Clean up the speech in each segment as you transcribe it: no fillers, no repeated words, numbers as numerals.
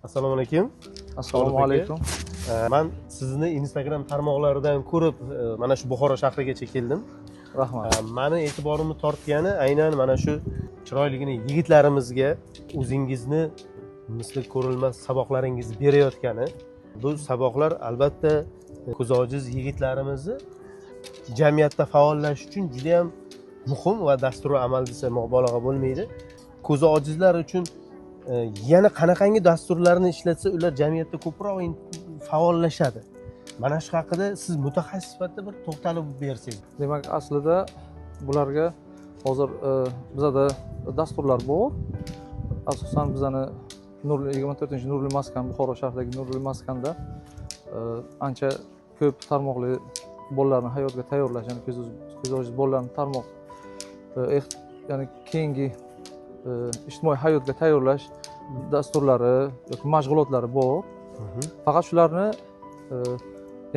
Assalomu alaykum. Assalomu alaykum. Man sizni Instagram tarmoqlaridan ko'rib, mana shu Buxoro shahrigacha keldim. Rahmat. Mani e'tiborimni tortgani aynan mana shu chiroyligina yigitlarimizga o'zingizni misli ko'rilmas saboqlaringizni berayotgani. Bu saboqlar albatta ko'zi ojiz yigitlarimizni jamiyatda faollashish uchun juda ham muhim va dasturiy amal desa mubolag'a bo'lmaydi. Ko'zi ojizlar uchun yana qanaqangi dasturlarni ishlatsa ular jamiyatda ko'proq faollashadi. Mana shu haqida siz mutaxassis sifatida bir to'xtalib bersangiz. Demak, aslida bularga hozir bizada dasturlar bor. Asosan bizani 24-Nurli maskan, Buxoro shahridagi Nurli maskanda ancha ko'p tarmoqli bolalarni hayotga tayyorlash, ya'ni ko'zi ojiz bolalarni tarmoq, ya'ni keyingi ijtimoiy hayotga tayyorlash dasturlari yoki mashg'ulotlari bor. Faqat shularni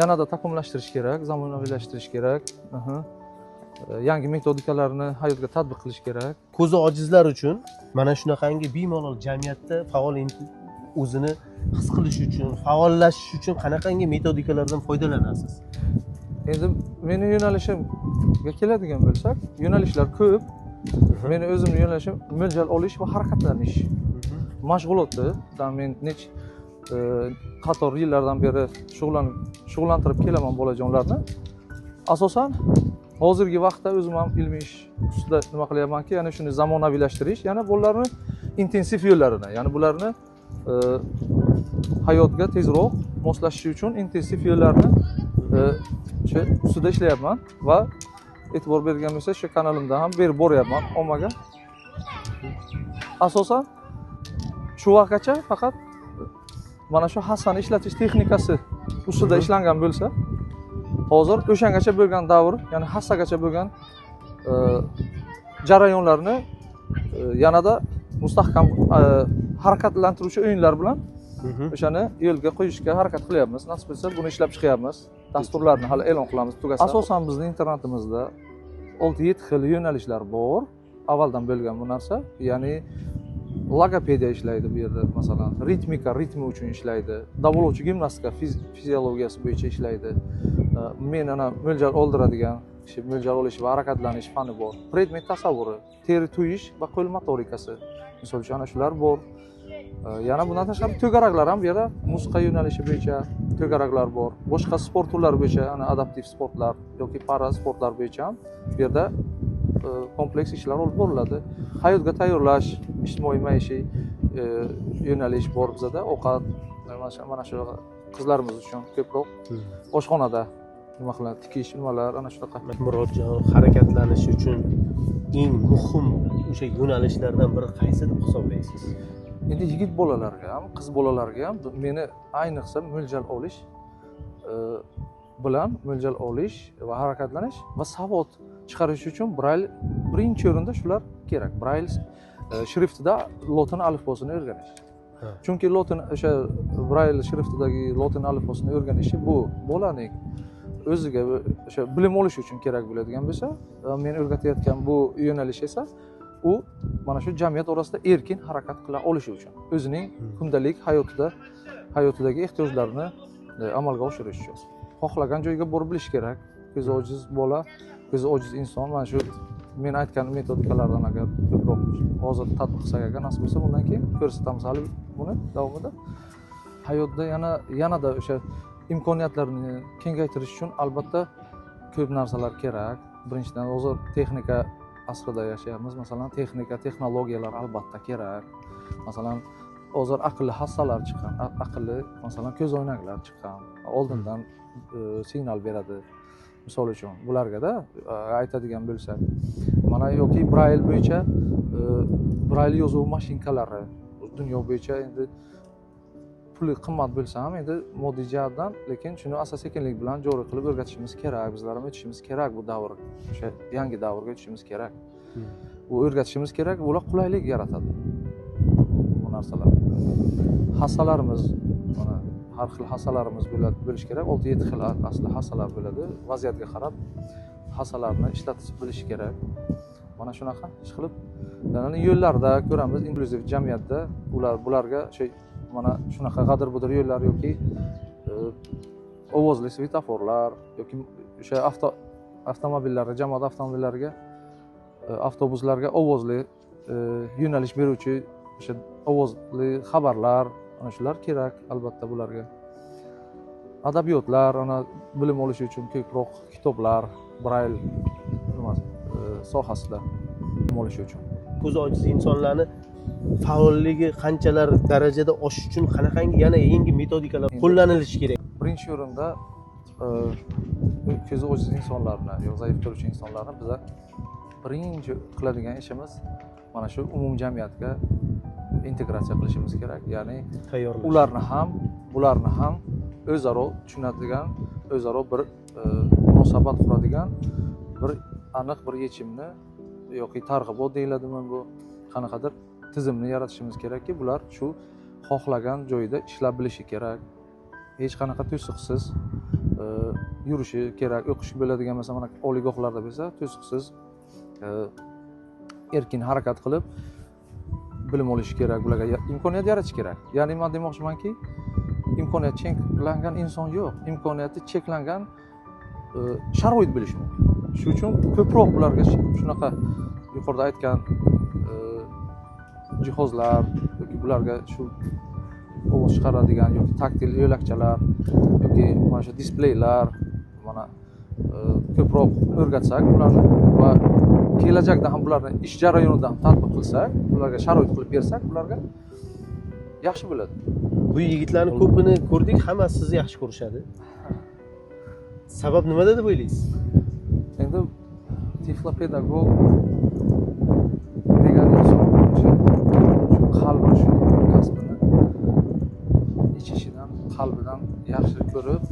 yanada takomillashtirish kerak, zamonaviylashtirish kerak. Yangi metodikalarni hayotga tatbiq qilish kerak. Ko'zi ojizlar uchun mana shunaqangi bemalol jamiyatda faol o'zini his qilish uchun, faollashish uchun qanaqangi metodikalardan foydalanasiz? Endi meni yo'nalishimga keladigan bo'lsak, yo'nalishlar ko'p. Meni o'zimni yo'nalishim mo'ljal olish va harakatlanish mashg'ulotidan men nech qator yillardan beri shug'ullantirib kelaman bolajonlarni. Asosan hozirgi vaqtda o'zim ham ilmiy ish ustida nima qilyapmanki, ya'ni shuni zamonaviylashtirish, yana bolalarni intensiv yo'llarini, ya'ni bularni hayotga tezroq moslashishi uchun intensiv yo'llarni o'sha ustida ishlayapman va e'tibor bergan bo'lsa, shu kanalimda ham berib boryapman ommaga. Asosan shu vaqtgacha faqat mana shu hassani ishlatish texnikasi ustida ishlangan bo'lsa, hozir o'shangacha bo'lgan davr, ya'ni hassagacha bo'lgan jarayonlarni yanada mustahkam harakatlantiruvchi o'yinlar bilan o'shani yo'lga qo'yishga harakat qilyapmiz. Nasib etsa buni ishlab chiqyapmiz. Dasturlarni hali e'lon qilamiz tugasa. Asosan bizni internatimizda 6-7 xil yo'nalishlar bor. Avvaldan bo'lgan bu narsa, ya'ni logopediya ishlaydi bu yerda, masalan, ritmika, ritmi uchun ishlaydi. Davolovchi gimnastika fiziologiyasi bo'yicha ishlaydi. Men ana mo'ljal oldiradigan kishi, mo'ljal olish va harakatlanish fani bor. Predmet tasavvuri, teri tuyish va qo'l motorikasi. Misol uchun ana shular bor. Yana bundan tashqari to'garaklar ham bu yerda musiqa yo'nalishi bo'yicha to'garaklar bor. Boshqa sport turlari bo'yicha, ana adaptiv sportlar yoki para sportlar bo'yicha ham bu yerda kompleks ishlar olib boriladi. Hayotga tayyorlash, ijtimoiy maishiy yo'nalish bor bizada. Ovqat, mana shu qizlarimiz uchun ko'proq oshxonada nima qiladi, tikish, nimalar, ana shunaqa. Murodjon, harakatlanish uchun eng muhim o'sha yo'nalishlardan biri qaysi deb hisoblaysiz? Endi yigit bolalarga ham, qiz bolalarga ham meni ayniqsa mo'ljal olish bilan mo'ljal olish va harakatlanish va savod chiqarish uchun Brayl birinchi o'rinda shular kerak. Brayl shriftida lotin alifbosini o'rganish. Chunki lotin, o'sha Brayl shriftidagi lotin alifbosini o'rganishi bu bolaning o'ziga o'sha bilim olish uchun kerak bo'ladigan bo'lsa, men o'rgatayotgan bu yo'nalish esa u mana shu jamiyat orasida erkin harakat qila olishi uchun, o'zining kundalik hayotidagi ehtiyojlarini amalga oshirish uchun xohlagan joyga borib bilish kerak. Ko'zi ojiz bola, ko'zi ojiz inson mana shu men aytgan metodikalardan agar ko'proq hozir tatbiq qilsak, agar nasib bo'lsa, bundan keyin ko'rsatamiz hali buni davomida. Hayotda yanada o'sha imkoniyatlarni kengaytirish uchun albatta ko'p narsalar kerak. Birinchidan, hozir texnika asrida yashayapmiz. Masalan, texnika, texnologiyalar albatta kerak. Masalan, hozir aqlli hassalar chiqqan, aqlli, masalan, ko'zoynaklar chiqqan, oldindan signal beradi. Misol uchun, bularga-da aytadigan bo'lsak, mana yoki Brayl bo'yicha Brayl yozuv mashinkalari dunyo bo'yicha endi puli qimmat bo'lsa ham endi moddiy jihatdan, lekin shuni asta-sekinlik bilan joriy qilib o'rgatishimiz kerak, bizlar ham o'tishimiz kerak bu davr, o'sha yangi davrga o'tishimiz kerak. Bu o'rgatishimiz kerak, ular qulaylik yaratadi bu narsalar. Hassalarimiz, mana har xil hassalarimiz bo'lishi kerak, 6-7 xil asli hassalar bo'ladi. Vaziyatga qarab hassalarni ishlatib bilish kerak. Mana shunaqa ish qilib, ya'ni yo'llarda ko'ramiz, inklyuziv jamiyatda ular bularga o'sha Mana shunaqa g'adir-budir yo'llar yoki ovozli svetoforlar yoki o'sha avtomobillarga, jamoat avtomobillariga, avtobuslarga ovozli yo'nalish beruvchi o'sha ovozli xabarlar, ana shular kerak albatta bularga. Adabiyotlar, ana bilim olish uchun ko'proq kitoblar, Brayl nima sohasida bilim olish uchun. Ko'zi ojiz insonlarni faolligi qanchalar darajada oshish uchun qanaqangi yana yangi metodikalar qo'llanilishi kerak? Birinchi o'rinda ko'zi ojiz insonlarni yo zaif ko'ruvchi insonlarni biza birinchi qiladigan ishimiz mana shu umumjamiyatga integratsiya qilishimiz kerak. Ya'ni ularni ham, bularni ham o'zaro tushunadigan, o'zaro bir munosabat quradigan bir aniq bir yechimni yoki targ'ibot deyiladimi bu, qanaqadir tizimni yaratishimiz kerakki, bular shu xohlagan joyida ishlab bilishi kerak. Hech qanaqa to'siqsiz yurishi kerak. O'qish bo'ladigan masalan mana oliygohlarda bo'lsa, to'siqsiz erkin harakat qilib bilim olishi kerak, bularga imkoniyat yaratish kerak. Ya'ni men demoqchimanki, imkoniyat cheklangan inson yo'q, imkoniyati cheklangan sharoit bo'lishi mumkin. Shuning uchun ko'proq bularga shunaqa yuqorida aytgan jihozlar yoki bularga shu ovoz chiqaradigan yoki taktil yo'lakchalar yoki mana shu displeylar mana ko'proq o'rgatsak ularni va kelajakda ham bularni ish jarayonida ham tatbiq qilsak, ularga sharoit qilib bersak, ularga yaxshi bo'ladi. Bu yigitlarni ko'pini ko'rdik, hammasi sizni yaxshi ko'rishadi. Sabab nimada deb o'ylaysiz? Endi tiflopedagog degan inson shu qalbi, shu kasbini ich-ichidan, qalbidan yaxshi ko'rib,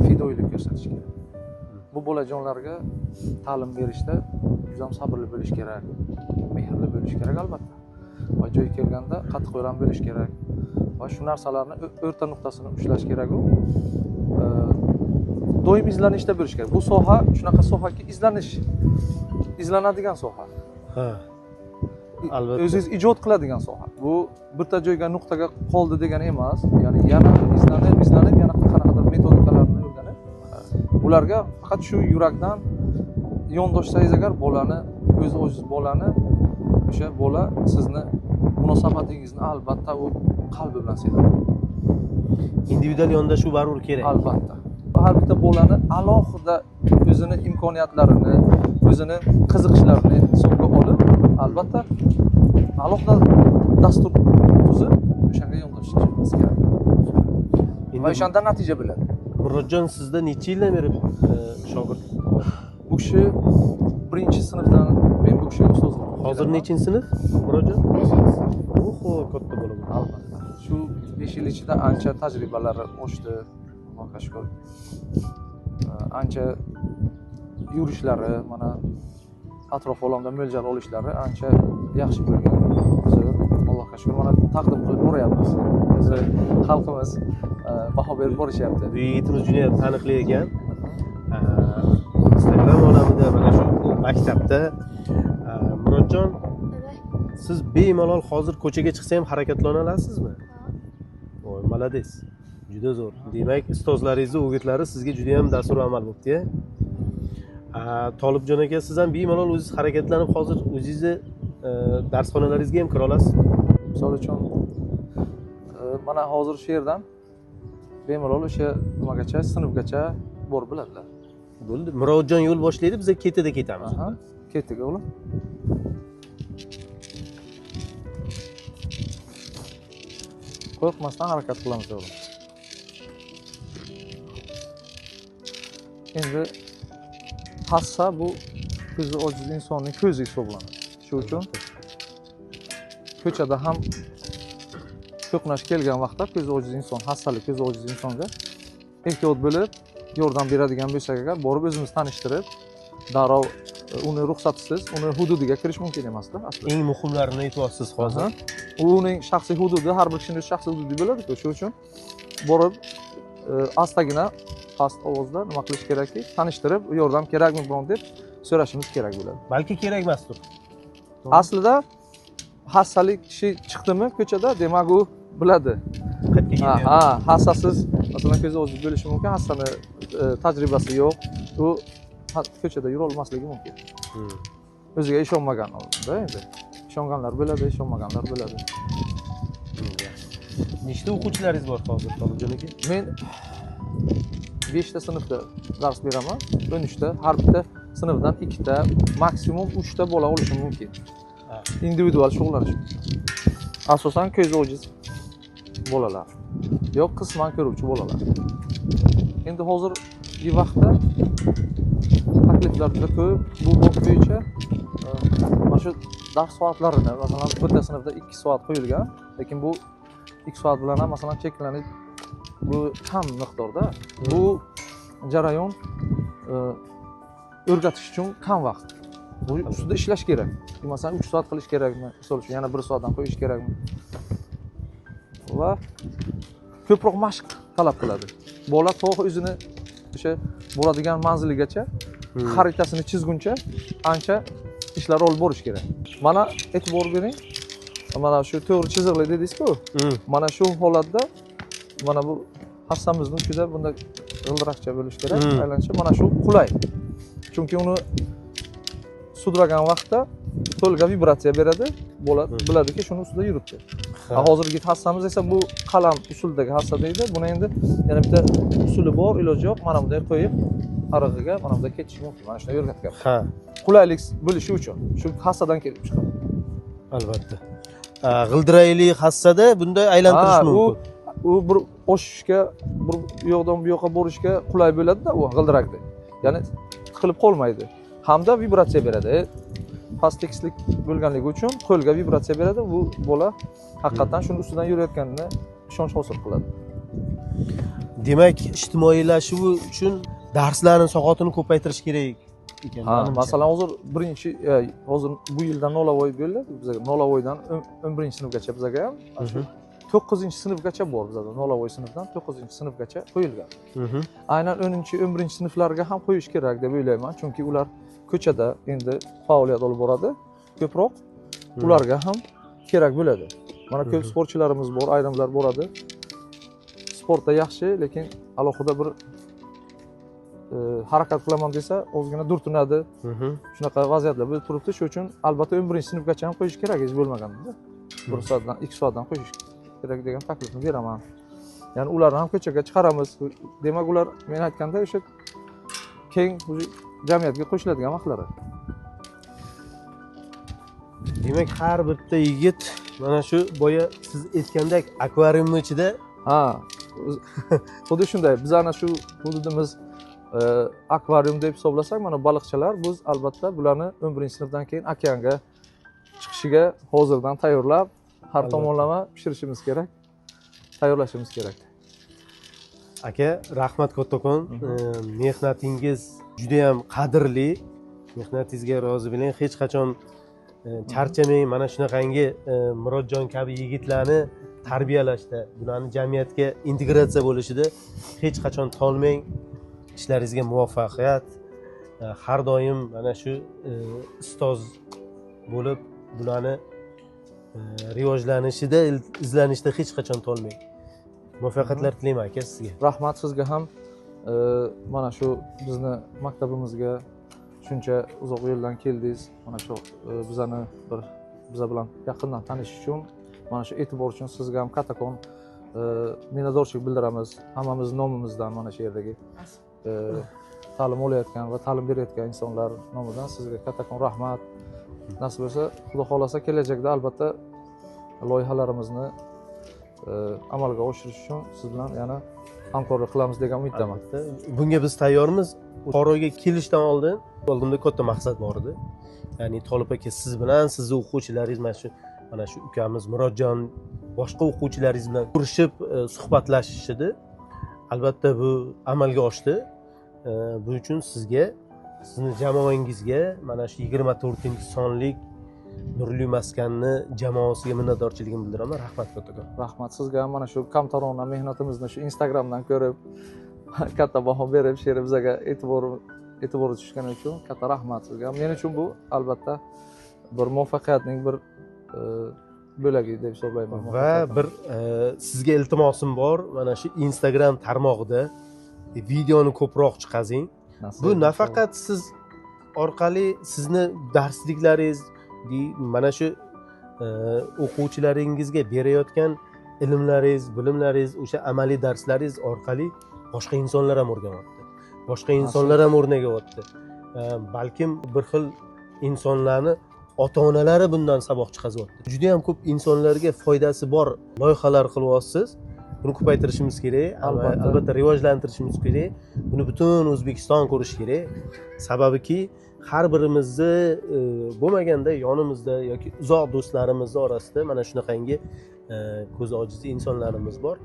fidoyilik ko'rsatish kerak. Bu bolajonlarga ta'lim berishda juda ham sabrli bo'lish kerak, mehrli bo'lish kerak albatta. Va joyi kelganda qattiqqo'l ham bo'lish kerak. Va shu narsalarni o'rta nuqtasini ushlash kerak u. Doim izlanishda bo'lish kerak. Bu soha shunaqa sohaki, izlanish, izlanadigan soha. Ha. Albatta. O'zingiz ijod qiladigan soha. Bu bitta joyga, nuqtaga qoldi degani emas. Ya'ni yana izlanib, izlanib, yana qanaqadir metodikalarni o'rganib, ularga faqat shu yurakdan yondoshsangiz agar bolani, o'zi o'ziz bolani, o'sha bola sizni munosabatingizni albatta u qalbi bilan sezadi. Individual yondashuv baribir kerak. Albatta. Har bitta bolani alohida o'zini imkoniyatlarini, o'zini qiziqishlarini hisobga olib, albatta alohida dastur tuzib, o'shanga yondashishimiz kerak. Va o'shanda natija bo'ladi. Murodjon sizda necha yildan beri shogird? Bu kishi birinchi sinfdan men bu kishiga ustozlik. Hozir nechinchi sinf Murodjon? 5-sinf. Oho, katta bola bo'ldi. Albatta. Shu 5 yil ichida ancha tajribalari oshdi, Allohga shukr. Ancha yurishlari, mana atrof olamda mo'ljal olishlari ancha yaxshi bo'lgan. O'zi Allohga shukr, mana taqdim qilib boryapmiz. O'zi xalqimiz baho berib borishyapti. Bu yigitimiz juda ham taniqli ekan. Instagram olamida, mana shu maktabda. Murodjon, siz bemalol hozir ko'chaga chiqsa ham harakatlana olasizmi? Voy, malades. Juda zo'r. Demak, ustozlaringizni o'gitlari sizga juda ham dastur amal bo'libdi-ya. Tolibjon aka, siz ham bemalol o'zingiz harakatlanib hozir o'zingizni darsxonalaringizga ham kira olasiz. Misol uchun, mana hozir shu yerdan bemalol o'sha nimagacha, sinfgacha borib biladilar. Bo'ldi. Murodjon yo'l boshlaydi, biz ketida ketamiz. Aha, ketdik o'g'lim. Qo'rqmasdan harakat qilamiz o'g'lim. Endi hassa bu ko'zi ojiz insonning ko'zi hisoblanadi. Shu uchun ko'chada ham to'qnash kelgan vaqtda ko'zi ojiz inson, hassali ko'zi ojiz insonga ehtiyot bo'lib yordam beradigan bo'lsak agar, borib o'zimiz tanishtirib, darrov uni ruxsatisiz uni hududiga kirish mumkin emasda aslida. Eng muhimlarini aytyapsiz hozir. Uning shaxsiy hududi, har bir kishining shaxsiy hududi bo'ladi-ku. Shuning uchun borib astagina past ovozda nima qilish kerakki, tanishtirib, yordam kerakmi biron deb so'rashimiz kerak bo'ladi. Balki kerak emasdir. Aslida hassalik kishi chiqdimi ko'chada, demak u biladi. Ha, hassasiz, masalan, ko'zi ojiz bo'lishi mumkin, hassani tajribasi yo'q, u ko'chada yura olmasligi mumkin. O'ziga ishonmagan da endi. Ishonganlar biladi, ishonmaganlar biladi. Nechta o'quvchilaringiz bor hozir, Tolibjon aka? Men 5 ta sinfda dars beraman. 13 ta, har bitta sinfdan 2 ta, maksimum 3 ta bola olishi mumkin. Individual shug'ullanish. Asosan ko'zi ojiz bolalar yo'q, qisman ko'ruvchi bolalar. Endi hozirgi vaqtda takliflar juda ko'p bu bob bo'yicha. Mana shu dars soatlarini, masalan, bitta sinfda 2 soat qo'yilgan, lekin bu 2 soat bilan ham masalan cheklanib, bu kam miqdorda. Bu jarayon o'rgatish uchun kam vaqt. Bu ustida ishlash kerak. Masalan, 3 soat qilish kerakmi? Misol uchun, yana 1 soatdan qo'yish kerakmi? Va ko'proq mashq talab qiladi. Bola to'g'ri o'zini o'sha boradigan manziligacha xaritasini chizguncha ancha ishlar olib borish kerak. Mana e'tibor bering. Mana shu to'g'ri chiziqli dedingiz-ku. Mana shu holatda mana bu hassamizni uchida bunda g'ildirakcha bo'lish kerak, aylancha mana shu qulay. Chunki uni sudragan vaqtda qo'lga vibratsiya beradi, bola biladiki shuni ustida yuribdi. Hozirgi hassamiz esa bu qalam usulidagi hassa deydi. Buni endi yana bitta usuli bor, iloji yo'q. Mana bunday qo'yib, arig'iga mana bunday ketish mumkin. Mana shuni o'rgatgan. Ha. Qulaylik bo'lishi uchun shu hassadan kelib chiqadi. Albatta. G'ildirakli hassada bunday aylantirish mumkin. U bir oshishga, bir yoqdan bu yoqqa borishga qulay bo'ladi-da u g'ildirakda. Ya'ni tiqilib qolmaydi. Hamda vibratsiya beradi. Past tekislik bo'lganligi uchun qo'lga vibratsiya beradi. Bu bola haqiqatan shuni ustidan yurayotganini ishonch hosil qiladi. Demak, ijtimoiylashuvi uchun darslarni soatini ko'paytirish kerak ekan. Ha, masalan, hozir birinchi hozir bu yildan Nolavoy bo'ldi. Bizga Nolavoydan 11-sinfgacha bizga ham 9-sinfgacha bor bizada. Nolavoy sinfdan 9-sinfgacha qo'yilgan. Aynan 10-11 sinflarga ham qo'yish kerak deb o'ylayman, chunki ular ko'chada endi faoliyat olib boradi ko'proq. Ularga ham kerak bo'ladi. Mana ko'p sportchilarimiz bor, ayrimlar boradi. Sportda yaxshi, lekin alohida bir harakat qilaman desa, ozgina durtinadi. Shunaqa vaziyatlar bo'lib turibdi. Shuning uchun albatta 11-sinfgacha ham qo'yish kerak, hech bo'lmaganda. 1 soatdan, 2 soatdan qo'yish kerak degan taklifni beraman. Ya'ni ularni ham ko'chaga chiqaramiz. Demak, ular men aytganda o'sha keng jamiyatga qo'shiladigan vaqtlari. Demak, har bitta yigit mana shu boya siz aytgandek akvariumning ichida. Ha, xuddi shunday. Biz ana shu hududimiz akvarium deb hisoblasak, mana baliqchalar, biz albatta bularni 11-sinfdan keyin okeanga chiqishiga hozirdan tayyorlab, har tomonlama pishirishimiz kerak, tayyorlashimiz kerak. Aka, rahmat kattakon. Mehnatingiz juda ham qadrli. Mehnatingizga rozi bo'ling. Hech qachon charchamang. Mana shunaqangi Murodjon kabi yigitlarni tarbiyalashda, bularni jamiyatga integratsiya bo'lishida hech qachon tolmang. Ishlaringizga muvaffaqiyat. Har doim mana shu ustoz bo'lib bularni rivojlanishida, izlanishda hech qachon tolmang. Muvaffaqiyatlar tilayman aka sizga. Rahmat sizga ham. Mana shu bizni maktabimizga shuncha uzoq yo'ldan keldingiz. Mana shu bizani bir biza bilan yaqindan tanishish uchun, mana shu e'tibor uchun sizga ham kattakon minnatdorchilik bildiramiz. Hammamiz nomimizdan mana shu yerdagi ta'lim olayotgan va ta'lim berayotgan insonlar nomidan sizga kattakon rahmat. Nasib bo'lsa, Xudo xolasa kelajakda albatta loyihalarimizni amalga oshirish uchun siz bilan yana hamkorlik qilamiz degan umiddaman. Bunga biz tayyormiz. Buxoroga kelishdan oldin oldimda katta maqsad bor edi. Ya'ni Tolib aka siz bilan, sizni o'quvchilaringiz mana shu ukamiz Murodjon, boshqa o'quvchilaringiz bilan ko'rishib suhbatlashish edi. Albatta bu amalga oshdi. Bu uchun sizga, sizni jamoangizga, mana shu 24-sonlik Nurli maskanni jamoasiga minnatdorchiligimni bildiraman. Rahmat kattakon. Rahmat sizga ham mana shu kamtarona mehnatimizni shu Instagramdan ko'rib katta baho berib, she'r bizaga e'tibor tushgani uchun katta rahmat sizga. Men uchun bu albatta bir muvaffaqiyatning bir bo'lagi deb hisoblayman. Va bir sizga iltimosim bor, mana shu Instagram tarmog'ida videoni ko'proq chiqazing. Bu nafaqat siz orqali sizni darsliklaringiz, mana shu o'quvchilaringizga berayotgan ilmlaringiz, bilimlaringiz, o'sha amaliy darslaringiz orqali boshqa insonlar ham o'rganyapti, boshqa insonlar ham o'rnagyapti. Balkim bir xil insonlarni ota-onalari bundan saboq chiqazyapti. Juda ham ko'p insonlarga foydasi bor loyihalar qilyapsiz. Buni ko'paytirishimiz kerak, albatta rivojlantirishimiz kerak. Buni butun O'zbekiston ko'rishi kerak. Sababiki har birimizni bo'lmaganda yonimizda yoki uzoq do'stlarimiz orasida mana shunaqangi ko'zi ojiz insonlarimiz bor.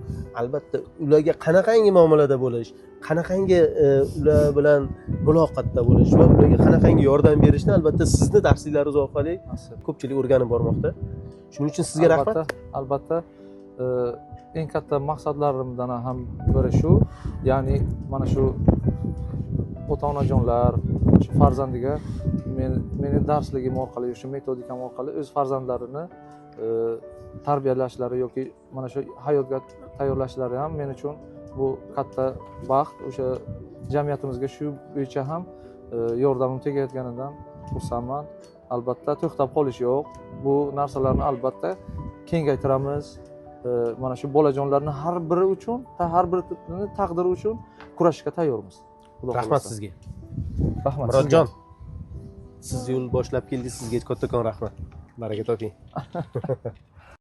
Albatta ularga qanaqangi muomalada bo'lish, qanaqangi ular bilan muloqotda bo'lish va ularga qanaqangi yordam berishni albatta sizni darsliklaringiz orqali ko'pchilik o'rganib bormoqda. Shuning uchun sizga rahmat. Albatta eng katta maqsadlarimdan ham biri shu, ya'ni mana shu ota-onajonlar shu farzandiga meni darsligim orqali, shu metodikam orqali o'z farzandlarini tarbiyalashlari yoki mana shu hayotga tayyorlashlari ham men uchun bu katta baxt. O'sha jamiyatimizga shu bo'yicha ham yordamim tegayotganidan xursandman. Albatta to'xtab qolish yo'q. Bu narsalarni albatta kengaytiramiz. Mana shu bolajonlarni har biri uchun, har birini taqdiri uchun kurashishga tayyormiz. Rahmat sizga. Rahmat. Murodjon, siz yo'l boshlab keldingiz, sizga kattakon rahmat. Baraka toping.